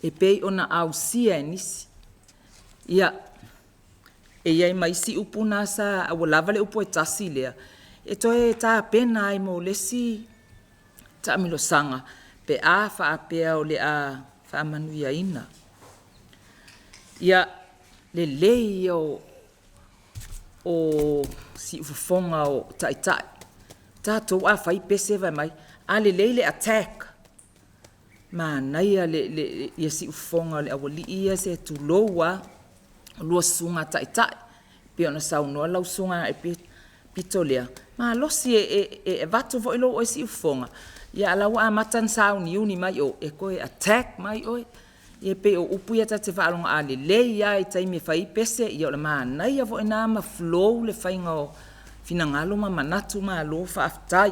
E pei ona ausia e nisi. Ia, e i ai ma isi upu na sa, ae ua lava le upu e tasi lea, e toe tapena ai mo le isi taamilosaga pe a faapea o le a faamanuiaina. Ia, lelei ia o siufofoga o Taitai. O tatou a fai pese fai mai, a lelei le attack, manaia le siufofoga o le aualii ia se tulou lava, o lua susuga taitai, pei ona saunoa lau susuga i le pito lea, malosi e avatu foi lou siufofoga, a o la e ua amata ona sauniuni mai o e toe attack mai oe. Ia e pei o upu ia ta te faalogo a lelei lava i taimi e fai ai pese, ia o le manaia foi lena ma flow le faiga o finagalo ma manatu. Malo faafetai.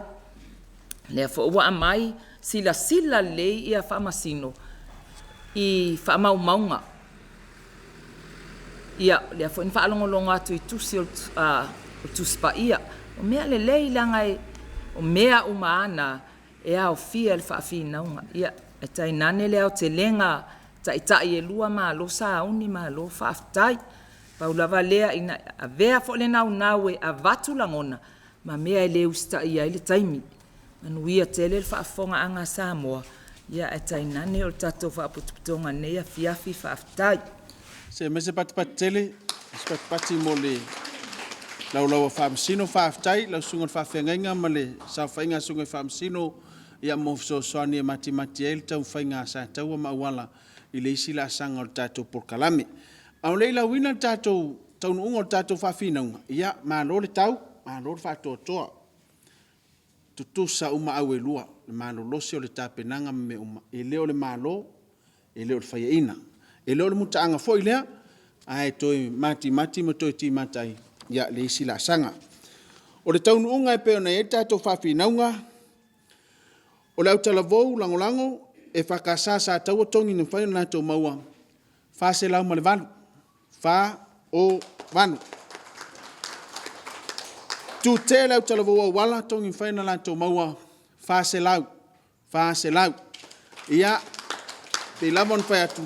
O lea foi ua aumai, silasila lelei Faamasino i faamaumauga. Ia, o lea foi na faalogologo atu i tusi o le Tusi Paia. O mea lelei leaga o mea uma lava na e aofia i le faafinauga. Ia, ae tainane le aotelega, taitai e lua, malo sauni malo faafetai. Pau lava lea, ina avea foi le naunau e avatu lagona ma mea e le usitaia ai le taimi. Manuia tele le faafofogaaga a Samoa, ae tainane o le tatou Faalapotopotoga i lenei afiafi. Faafetai. Se aumai se patipati tele, se patipati mo le laulau a Faamasino. Faafetai i lau susuga i le faafeagaiga ma le saofaiga a susuga i Faamasino mo fesoasoani e matimati ai le taumafaiga a Sataua ma Auala i le isi laasaga o le tatou polokalame. A o le i lauina le tatou taunuuga o le tatou faafinauga, ia malo le tau, malo le faatoatoa. tutusa uma au e lua, le malolosi o le tapenaga ma mea uma, e le o le Malo, e le o le faiaina. E le o le mutaaga foi lea, ae toe matimati ma toe timata ai ia le isi laasaga. O le taunuuga e pei ona i ai le tatou faafinauga, o le autalavou lagolago EFKS sa taua togi na mafai ona latou maua e $408, fa, o, valu. Tute le autalavou auala, togi na mafai ona latou maua e $400, $400. Ia, pei lava ona fai atu,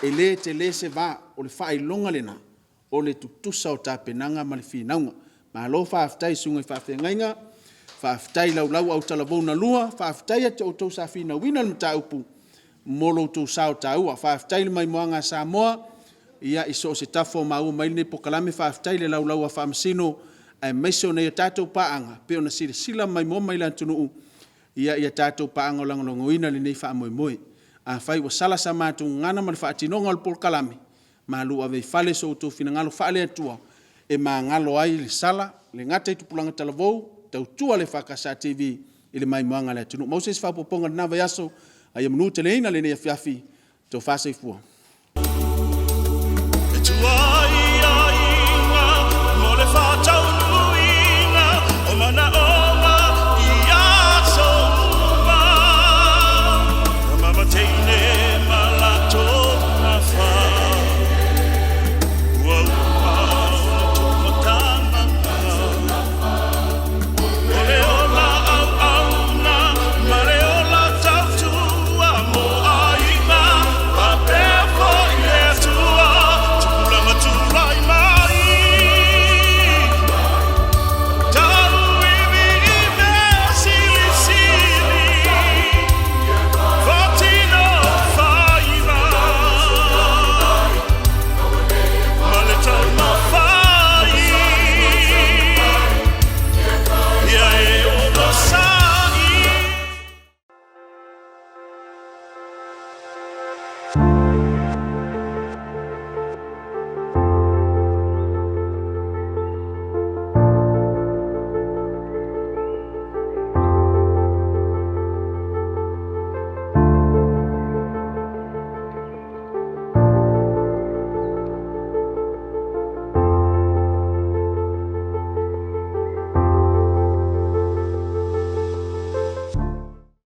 e le tele se va, o le faailoga lena o le tutusa o tapenaga ma le finauga. Malo faafetai i susuga i faafeagaiga, faafetai laulau autalavou na lua, faafetai ia te outou sa finauina le mataupu mo lo outou sao taua. Faafetai i le maimoaga a Samoa i so o se tafa ua maua mai ai lenei polokalame, faafetai i le laulau a Faamasino aemaise o nai a tatou paaga e pei ona silasila maimoa mai le atunuu i a tatou paaga o lagolagoina lenei faamoemoe. Afai ua sala sa matou gagana ma le faatinoga o le polokalame, malu ave i fale so outou finagalo faale-Atua e magalo ai le sala, e le gata i tupulaga talavou, tautua le EFKS TV i le maimoaga a le atunuu. Maua se isi faaopoopoga i lena vaiaso, ae ia manuteleina lenei afiafi. Tofa soifua.